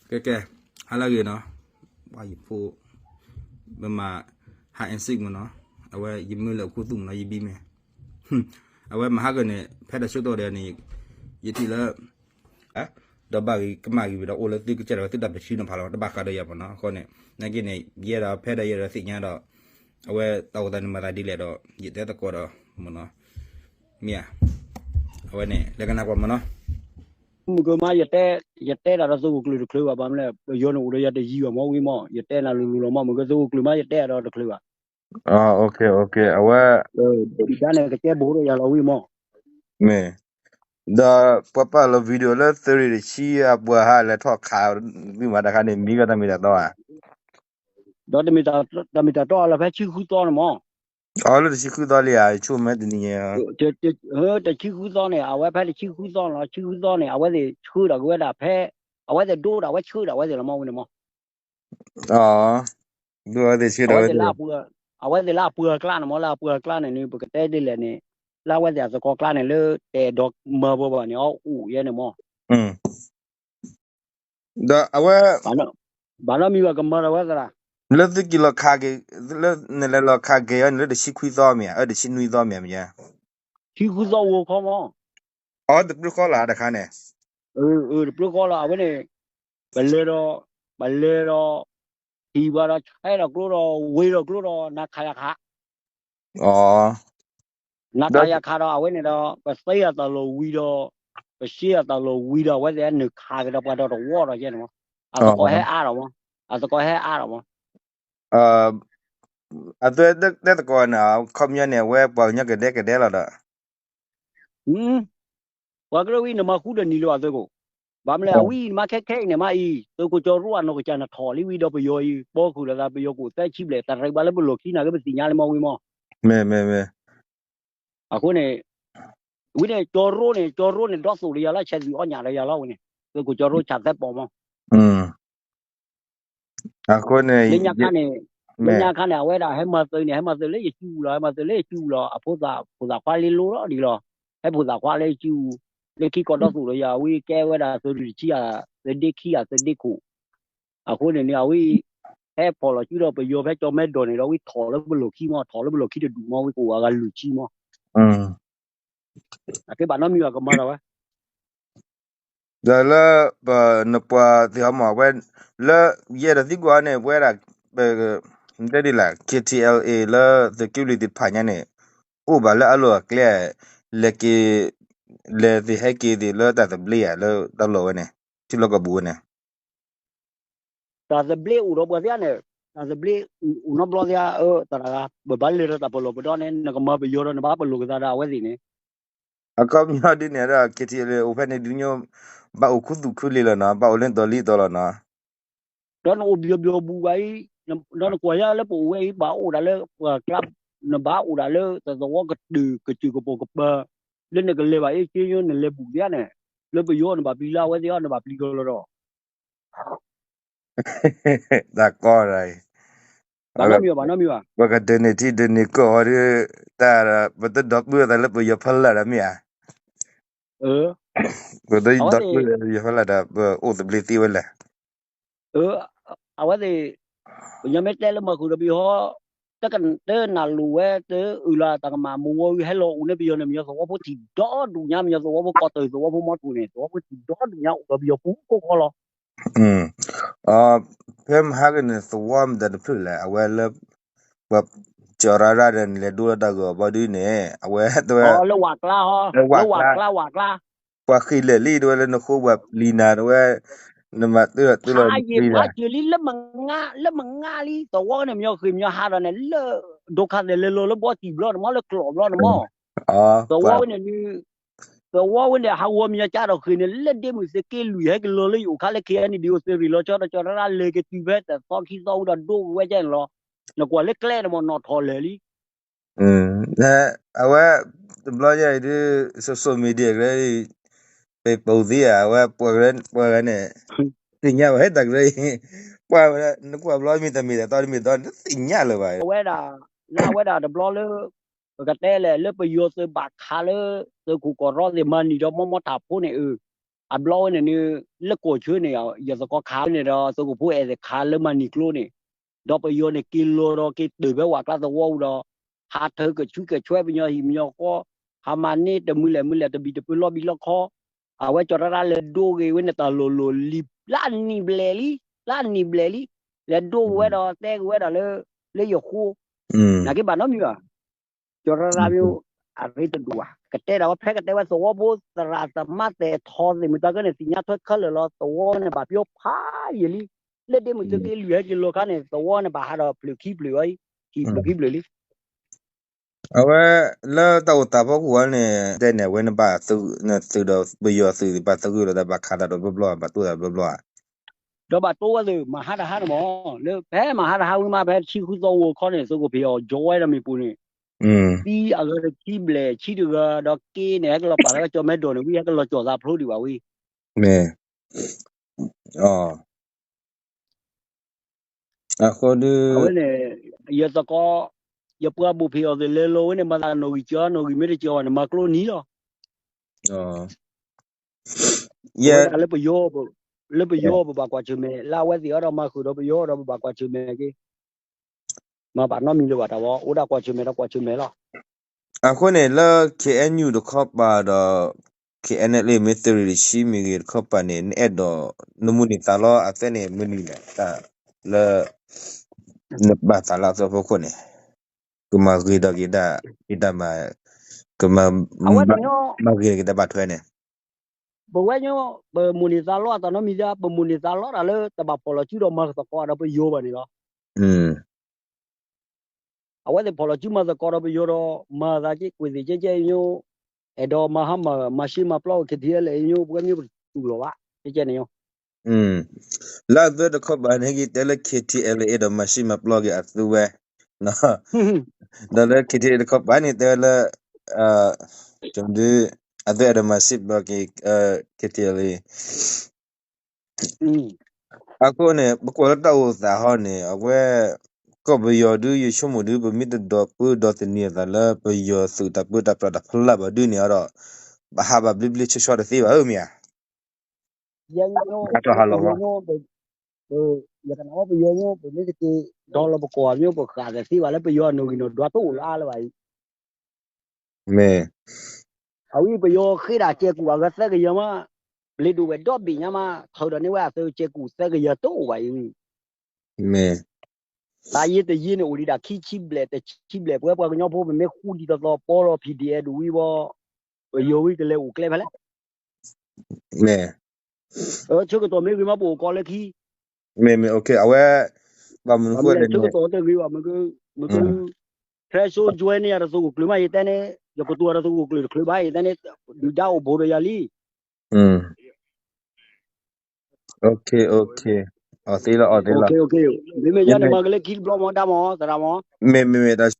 ကဲကဲ, ဟါလၢအဂ့ၤနီၤ, ပှၤယဖိ, ပမၤ hide and seek မနီၤ, အဝဲယမၢလၢအခိၣ်သူၣ်မနီၤ ယဘံမဲာ်, အဝဲမဟါကန့ၣ် ဖဲတၢ်ဆၢကတီၢ်ဒီးန့ၣ်, ယထံၣ်လၢ ဒီးဘၣ်ဂ့ၤကမၣ်ဂ့ၤဝံၤဒီးအိၣ်လၢသုကစၢ်ဒီးသုတၢ်ပထံနီၤဖးလီၤ တဘၣ်ဃးဒီးယၤမနီၤ, အဃိန့ၣ် နာ်က့န့ၣ် ယဲဒီးဖဲဒီးယဲဒီးသ့ၣ်ညါဒီး, အဝဲတၢ်အိၣ်သးန့ၣ်မၤသးဒ်လဲၣ်ဒီး ယတဲသကိးဒီးမနီၤ, မ့ၢ်ဧါ, အဝဲန့ၣ် လၢကနၣ်ကွၢ်မနီၤ မုၢ်ကမါ ယတဲ, ယတဲတၢ်ဒီးသုအိၣ်ကျၢၤတချုးဘၣ် ဘၣ်မနုၤလဲၣ် ပယီၤန့ၣ်အိၣ်ဒီးယၤတယံၤဘၣ်မ့ၢ်ဝံၤမး ယတဲနၤလိၤလိၤလီၤမး မုၢ်ကသုအိၣ်ကျၢၤမး ယတဲတၢ်ဒီးတချုးဘၣ်, အဝဲ, ဒ်န့ၣ်ကကဲဘိးဒီးယၤလီၤဝံၤမး, မ့ၢ်, ဒီးပှၤပာ်လီၤ video လၢသုးရ့ၣ်တဆံအပှၤဟးလဲၤထီၣ်ခး, မ့ၢ်မးတခါန့ၣ် မံဘၣ်တၢ်မ့ၢ်တၢ်တီဧါ ဒီးတၢ်မ့ၢ်တၢ်တီလၢဖဲဆံဃုသီန့ၣ်မး, အလၢတဆံဃုသီလံဧါ ယဆိကမိၣ်တနံၤညါ, တဆံဃုသီန့ၣ် အဝဲဖဲတဆံဃုသီန့ၣ် ဆံဃုသီန့ၣ် အဝဲသ့ၣ်ဆှၢဒီးက့ၤဝဲဒၣ်ဖဲ, အဝဲသ့ၣ်ဒိဒီးအဝဲဆှၢဒီးအဝဲသ့ၣ်လီၤမးဝံၤန့ၣ်မး, အဝဲသ့ၣ်လၢအပှၤကျါန့ၣ်မး လၢအပှၤကျါန့ၣ်န့ၣ် ပကတဲဒ်လဲၣ်န့ၣ်, လၢအဝဲသ့ၣ်အသကိးကျါန့ၣ် လၢတဲာ်ဒီးမၤဘၣ်ဘၣ်န့ၣ် အအိၣ်ယဲန့ၣ်မး, ဒီးအဝဲ, ဘၣ်နီတမံၤဘၣ်ကမၤဒီးဝဲသရၣ်, လၢသုက့ၤလီၤခးက့ၤ, လၢနလဲၤလီၤခးက့ၤအီၤန့ၣ် လၢတဆံခွံသီမ့ၢ်ဧါ အၢ တဆံနွံသီမ့ၢ်ဧါ, ဆံဃုသီဝဲခီမး, အတပျုၢ်ဃီလီၤတခါန့ၣ်, တပျုၢ်ဃီလီၤ အဝဲန့ၣ်, ပလဲၤဒီး, ပလဲၤဒီး, ဟံၣ်ဘၣ်ဒီးဆဲးဒီးကျိဒီးဝ့ၤဒီးကျိဒီး နၤခးယၤခး နၤခးယၤခးဒီးအဝဲန့ၣ်ဒီး ပသ့အတၢ်လီၢ်ဝံၤဒီး, ပရှဲအတၢ်လီၢ်ဝံၤဒီး အဝဲသ့ၣ်နုာ်ခးက့ၤဒီးပှၤဒီးတဝီဒီးယဲန့ၣ်မး, အသကိးဟဲအါဒီးမး, အသကိးဟဲအါဒီးမး, အသုတဲသကိးန့ၣ် အခီပညီန့ၣ် အဝဲပှၤကညီကဒဲကဒဲလီၤဒီး ပှၤကရၢဝံၤနမၤဃူဒီးနံၤလၢအသုးကိး, ဘၣ်မနုၤလဲၣ် အဝံၤနမၤခဲခဲအံၤန့ၣ်မးအံၤ သုးခိၣ်ကၠီရိအနီၢ်ကစၢ်နထီၣ်လံဝံၤဒီးပယီၤအံၤ ပီဃုာ်လိာ်သးပယီၤကိၣ်သၢဆံဘျဲၣ် တၢ်ရဲၣ်ဘၣ်လၢပလီၢ်ခံနၤက့ပသ့ၣ်ညါလံမးဝံၤမး, မ့ၢ်မ့ၢ်မ့ၢ်, အဃိန့ၣ်, ဝံၤန့ၣ် ကၠီရိန့ၣ် ကၠီရိန့ၣ် ဒီသူၣ်ဒီးယၤလီၤ ဆဲးသွံၣ်အီၣ်ညၣ်ဒီးယၤလီၤဝံၤန့ၣ် သုးခိၣ်ကၠီရိဆၣ်သဲပိာ်မး အဃိန့ၣ်, လၢညါခါန့ၣ်, လၢညါခါန့ၣ် အဝဲဒၣ်ဟဲမၤသုးန့ၣ် ဟဲမၤသုးလၢယစုပူၤလီၤ ဟဲမၤသုးလၢယစုပူၤလီၤ အဖိသၣ်ခွါလ့လိဒီးလီၤ, ဟဲဖိသၣ်ခွါလၢယစုပူၤ, လၢခံကီၢ်ဒီသူၣ်ဒီးယၤဝံၤကဲဝဲဒၣ်သုးရ့ၣ်တဆံဧါ, သုးဒ့ခံဧါ သုးဒ့ခိၣ်, အဃိန့ၣ်န့ၣ် အဝံၤ, ဟဲဖီၣ်လီၤစုဒီးပယီၤဖဲကၠီမဲဒီးန့ၣ်ဒီးဝံၤထီၣ်လၢပလီၢ်ခံမး ထီၣ်လၢပလီၢ်ခံတဒူၣ်မးဝံၤကအိၣ်အဂၤလွံၢ်ဆံမး အကဲဘၣ်နီတမံၤဘၣ်ကမၤဒၣ်ဝဲ, ဒီးလၢ, ပနပှၤသ့ၣ်ဟီမးဝဲ, လၢယအဲၣ်ဒိးသံကွၢ်န့ၣ် ပဝဲဒၣ်, ပ, တဲဒ်လဲၣ် KTLA လၢသုးက့လွံၢ်သ့ၣ်တဖၣ်ညါန့ၣ်, အိၣ်ဘၣ်လၢအလီၢ်အကျဲ, လဲၤက့ၤ, လဲၤသ့ၣ်ဟဲက့ၤသ့ၣ်လၢတၢ်သဘျ့ဧါ လၢတၢ်လီၢ်ဝဲန့ၣ်, ထံလီၢ်ကီၢ်ပူၤဝဲန့ၣ် တၢ်သဘျ့အိၣ်ဒီးပှၤသ့န့ၣ်, တၢ်သဘျ့အိၣ်နီတဘျီသ့ဧါ, တၢ်တဂၤ ပဘၣ်လဲၤဒီးတၢ်ပလီၢ်ပဒီန့ၣ် နကမၤပယီၤဒီးနဘၣ်ပလီၢ်ကသးဒီးအဝဲသ့ၣ်န့ၣ်, အခီပညီဒ်န့ၣ်ဒီး KTLA အိၣ်ဖဲန့ၣ်ဒုးညိ, ဘၣ်အိၣ်ခူသူၣ်ခူလံလီၤနီၤ ဘၣ်အိၣ်လၢတီၤလံတီၤလီၤနီၤ, ဒီးနအိၣ်ဘျီဘျီဘူးဘၣ်အံၤ, ဒီးနကွၢ်ယါလၢပအိၣ်ဝဲအံၤ ဘၣ်အိၣ်ဒၣ်လၢပှၤကျါ, နဘၣ်အိၣ်ဒၣ်လၢတသဝီကတၢၢ် ကစၢၢ်ကပိာ်ကပၤ, လၢနကလဲၤဘၣ်အ့ၣ်က့ညိ နလဲၤဘူးသ့န့ၣ်, လၢပယီၤနဘၣ်ပျံၤလၢအဝဲသ့ၣ်အီၤ နဘၣ်ပျံၤကလီၤဒီး တၢ်ကီတၢ်အံၤ, ဘၣ်နီတမံၤဘၣ်, ပကဒၢးန့ၢ်ထံဒၢးန့ၢ်ကီၢ်အီၤဒီး, တၢ်ပတဒီပုၢ်ဝဲၢ်သးလၢပယီၤဖီလာ်ဒီးမ့ၢ်ဧါ, ပတဒီပုၢ်ဝဲၢ်သးလၢပယီၤဖီလာ်ဒီး ပအိၣ်သဘျ့သ့ဝဲလဲၣ် အဝဲသ့ၣ်, ပညီမ့ၢ်တဲလၢမၤဃုာ်ဒီးပယီၤ, တကတၢၢ်နၢ်လိၤဝဲတအုၣ်လီၤတၢ်ကမၣ်မဝီဟဲလီၤအိၣ်န့ၢ်ပယီၤန့ၣ် မညီသဝီဖိထံၣ်ဒီဒူၣ်ညါ မညီသဝီဖိကီၢ်တၢ်သဝီဖိမီထူၣ်န့ၣ် သဝီဖိထံၣ်ဒီဒူၣ်ညါအိၣ်ဒီးပယီၤပူၤကိၢ်ခီလီၤ. ဖဲမဟါကန့ၣ် သဝီမတၤတဖျၢၣ်လဲၣ် အဝဲလၢ, ပှၤကၠီၤရၣ်ရၣ်ဒီးနလဲၤဒိလၢတၢ်ဂီၤဘီဒုန့ၣ် အဝဲတဲဝဲ, လၢဝးကျါဟီ, လၢဝးကျါဝးကျါ ပှၤဃ့ၢ်လၢာ်လံတဝဲလၢနဃိပှၤပျံၤနၤတဝဲ, နမၤတၢ်လီၤတၢ်လီၤပျံၤနၤ, လၢမငါလံ သဝီန့ၣ် မညီဃ့ၢ်မညီဟးဒီးန့ၣ် လၢ, ဒိခါသဲးလဲၤလီၤလၢဘီတံၢ်ဘျီန့ၣ်မး လၢကျိးဘျီန့ၣ်မး, သဝီဝဲန့ၣ်, သဝီဝဲန့ၣ် ဟးဂီၤမညီကါဒီးဃ့ၢ်န့ၣ် လၢဒ့မုၢ်သုးက့လွံၢ် ဟဲကလီၤလၢယအိၣ်ခါလၢ ခဲအံၤန့ၣ်ဒ်အိၣ်သုးရ့ၣ်လီၤဆီဒီးကၠီၤရၣ်ရၣ်လဲၤကတုၤဖဲတသီခံသီဝံၤဒီးဒိဝဲကဲန့ၣ်လီၤ. နကွၢ်လၢကျဲန့ၣ်မး နီၣ်ထီၣ်လဲၣ်လံ အဝဲ, တဘျီညါအံၤဒ်, social media ကရၢ, ပပိာ်သံဧါ အဝဲပှၤကရၢပှၤဂၤန့ၣ်, သ့ၣ်ညါဘၣ်ဟဲတၢ်ကရၢအံၤ, ပှၤ, နကွၢ်ဘျီမ့ၢ်တၢ်မ့ၢ်တၢ်တီတမ့ၢ်တီ နသ့ၣ်ညါလၢၤဘၣ်. အဝဲဒၣ်, လၢအဝဲဒၣ်တဘျီလၢ, ပကတဲလဲၣ် လၢပယီၤသုးဘၣ်ခးလၢ, သုးခိၣ်ကီၢ်ရီသ့ၣ်မၤနံၣ်ဒီးမီမီထးဖိန့ၣ်အၢ အဘျီဝဲန့ၣ်န့ၣ် လၢကီၢ်ဆၢန့ၣ် ယသကိးခးဝဲန့ၣ်ဒီး သုးခိၣ်ဖိအဲၣ်သ့ၣ်ခးလၢမၤနံၤကျိန့ၣ်, ဒီးပယီၤန့ၣ်က့ၤလီၤဒီးက့ၤတၢၢ်ဖဲဝဲကျါသဝီပူၤဒီး ဟးထၢကဆူကဆှဲပညီဟံၣ်ပညီဃီ, ဟးမၤန့ၢ်တမုာ်လဲၣ်မုာ်လဲၣ် တဘံၣ်တပၢၢ်လီၢ်ဘံၣ်လီၢ်ခီ, အဝဲကၠီၤတၢ်တၢ်လဲၤဒိဂ့ၤဝဲန့ၣ်တၢ်လိၤလိၤလံ, လၢနံၣ်ဘျဲၣ်လံ, လၢနံၣ်ဘျဲၣ်လံ, လဲၤဒိဝဲဒီးတဲက့ၤဝဲဒၣ်လၢ လၢယဃိ, နာ်က့ဘၣ်နီတမံၤဘၣ် ကၠီၤရၢ်ရၢ်မ့ၢ် အရ့တဒူၣ်ဘၣ် ကတဲဒၣ်ဝဲဖဲကတဲဝဲသဝီဖိ သရၣ်သမါသဲးထီသ့ၣ်မုၢ်သးကန့ၣ် သ့ၣ်ညါထွဲခဲလၢာ်လီၤ သဝီန့ၣ်ဘၣ်ပျီဖးယံာ်လံ, လၢဒ့မုၢ်သုးက့လွံၢ်ဟဲက့ၤလီၤခါန့ၣ် သဝီန့ၣ်ဘၣ်ဟးဒီးဖျၢၣ်ခံဖျၢၣ်အံၤ, ဟံၣ်ဖျၢၣ်ခံဖျၢၣ်လံ. အဝဲ လၢတၢ်အိၣ်သးဖီခိၣ်ဝဲန့ၣ် တဲန့ၣ် အဝဲန့ၣ်ဘၣ်သုးဒီးပယီၤသုးဘၣ်သဂၢၢ်လီၤ တၢ်ဘၣ်ခးတၢ်ဒီးဘျီဘျီ ဘၣ်တိၢ်တၢ်ဘျီဘျီဧါ ဒီးဘၣ်တိၢ်ဝဲသုး မၤဟါတဟါန့ၣ်မး လၢဖဲမၤဟါတဟါဝံၤမး ဖဲဆံဃုသီဝဲခီန့ၣ် သုးခိၣ်ဖံးအီၤ ကၠီဝဲဒီးမ့ၢ်ပူၤန့ၣ်, သံအဂၤတဆံဘျဲၣ်ဆံတဂၤ ဒီးက့န့ၣ် ဟဲကလီၤပာ်လၢကၠီၤမဲဒိၣ်န့ၣ်ဝံၤ ဟဲကလီၤကၠီၤသးဖျိဒံးဘၣ်ဝံၤ, မ့ၢ် အဃိဒီး အဝဲန့ၣ် ယသကိး ယပှၤဘိၣ်ဖံးအီၤသုး လဲၤလီၤဝဲန့ၣ် မၤသးနီၣ်ဂံၢ်ကၠီနီၣ်ဂံၢ်မ့ၢ်တကၠီဘၣ်န့ၣ် မၤကျိနံၤလီၤ အဝဲဒၣ်လၢပယီၤ, လၢပယီၤပဘၣ်ကွၢ်ဆၢၣ်မဲာ် လၢအဝဲသ့ၣ်အီၤဒီးမၤဃုာ်ဒီးပယီၤဒီးပဘၣ်ကွၢ်ဆၢၣ်မဲာ်က့ၤ, မၤဘၣ်နီတမံၤလၢၤဘၣ်တၢ်ဝဲ အိၣ်ဒၣ်ကွၢ်ဆၢၣ်မဲာ်ဒီးကွၢ်ဆၢၣ်မဲာ်လီၤ. အဃိန့ၣ် လၢ ခ့ၣ်အဲၣ်ယူၣ် တခီပၤဒီး ခ့ၣ်အဲၣ်အဲၣ်လ့ၣ် မ့ၢ်သုးရ့ၣ်တဆံမ့ၢ်ဂ့ၤတခီပၤန့ၣ် နအဲၣ်ဒိး နမုၢ်နံၤသးလီအသးန့ၣ် မနုၤလဲၣ် တၢ်လၢ နဘၣ်သးလၢအသးဖီခိၣ်န့ၣ် ကမၤဂ့ၤဒီးက့ၤဒၣ် က့ၤတၢ်မၤ ကမၤ မၤဂ့ၤက့ၤတၢ်ဘၣ်ထွဲန့ၣ် ပဝဲညီ ပမိၢ်န့ၢ်သးလီအသးနီတမံၤဒၣ် ပမိၢ်န့ၢ်သးလီတၢ်လၢ တဘၣ်ဖီၣ်လီၤစုဒီးမၤသကိးဒီးပယီၤဘၣ်န့ၣ်လီၤ. အဝဲသ့ၣ်ဖီၣ်လီၤစုမၤသကိးဒီးပယီၤဒီး မၤသးက့ၤကွံာ်သ့ၣ်ကဲကဲအံၤညိ အဲၣ်ဒိးမၤဟါမၢ် မၤရှ့မၤပျီဝဲ ခ့ၣ်ထံးအဲၣ်လ့ၣ်အံၤညိ ပဝဲမ့ၢ်ပတူၢ်လိာ်ဘၣ် ကဲကဲန့ၣ်ညီ လၢအသုတခီပၤန့ၣ် ကတဲလၢ ခ့ၣ်ထံးအဲၣ်လ့ၣ်အံၤဒီးမၤရှ့မၤပျီက့ၤအသုဝဲ ဒီးလၢ ခ့ၣ်ထံးအဲၣ်လ့ၣ် တခီပၤန့ၣ် တဲဝဲလၢ ဒု အသုအဲၣ်ဒိးမၤရှ့မၤပျီက့ၤ ခ့ၣ်ထံးအဲၣ်လ့ၣ် အဃိန့ၣ် ပကွၢ်လၢတၢ်အိၣ်သးဟီန့ၣ် အဝဲ ကီၢ်ပယီၤဒု ယဆိကမိၣ်ဒု ပမ့ၢ်တဒိးပၢဒီးသန့ၤအသးလၢ ပယီၤသုးတၢ်ပၢတၢ်ပြးတၢ်ဖီလာ်ဘၣ်ဒုန့ၣ်ဒီး ဘၣ်ဟးဘၣ်ဘျ့ဘျ့ဆှီဆှီတသ့ဘၣ်ဧၢမ့ၢ်ဧါ ယဲ ပယီၤညိ ယကနၣ်ဝဲပယီၤညိ ပမ့ၢ်ကတ့ၢ်ဒီးလီၤပကိးအမျိုး ပဃာ်သ့ဘၣ်လၢပယီၤအနီၣ်ဂံၢ်နီၣ်ဒွးတအိၣ်လၢအါလၢၤဘၣ်အံၤ မ့ၢ် အဝဲပယီၤဃ့ဒၣ်ကဲကူၣ်အဂၤသၢကယၤမး ပျ့ၤဒိၣ်ဝဲဒီဘ့ၣ်ညါမး ထုးဒီးန့ၢ်ဝဲအသုကဲကူၣ်သၢကယၤတအိၣ်ဘၣ်အံၤ မ့ၢ် တၢ်ယံၤတယံၤန့ၣ် အိၣ်ဒံးဒၣ်ခံဆံဘျဲၣ်တဆံဘျဲၣ် ပဝဲပှၤကညီဖိ ပမ့ၢ်ဃူဒံးသီသီ ပီလီၤ ဖံၣ်ဒံၣ်အဲၣ်ဒိၣ်ဝံၤဘီ ပယီၤဝံၤကလဲၤအိၣ်ကျဲဖဲလဲၣ် မ့ၢ် ဆၢကတီၢ်မ့ၢ်ဂ့ၤမး ပအိၣ်ကီးလၢခံ မ့ၢ် မ့ၢ် အဝဲ ဘၣ်မနုၤဃိလဲၣ်န့ၣ် ဆၢကတီၢ်တဂ့ၤဘၣ် မ့ၢ်က မ့ၢ်က ဖဲစိကၠွဲန့ၢ်ယၤတသုးခိၣ်ကျၢၢ်မး ယတဲန့ၣ် ယကတိၤတသုးခိၣ်ကျၢၢ်တချုးဘၣ် ယတဲန့ၣ် ဒုၣ်ဒါအိၣ်ဘူးဒီးယၤလံ အီၣ်သ့လီၤ အီၣ်သ့လီၤ မ့မ့ၢ်ယၤန့ၣ် မၤကလဲၤခံတဘျီမး ဒၣ်မး သရၣ်မး မ့မ့ၢ်မ့ၢ်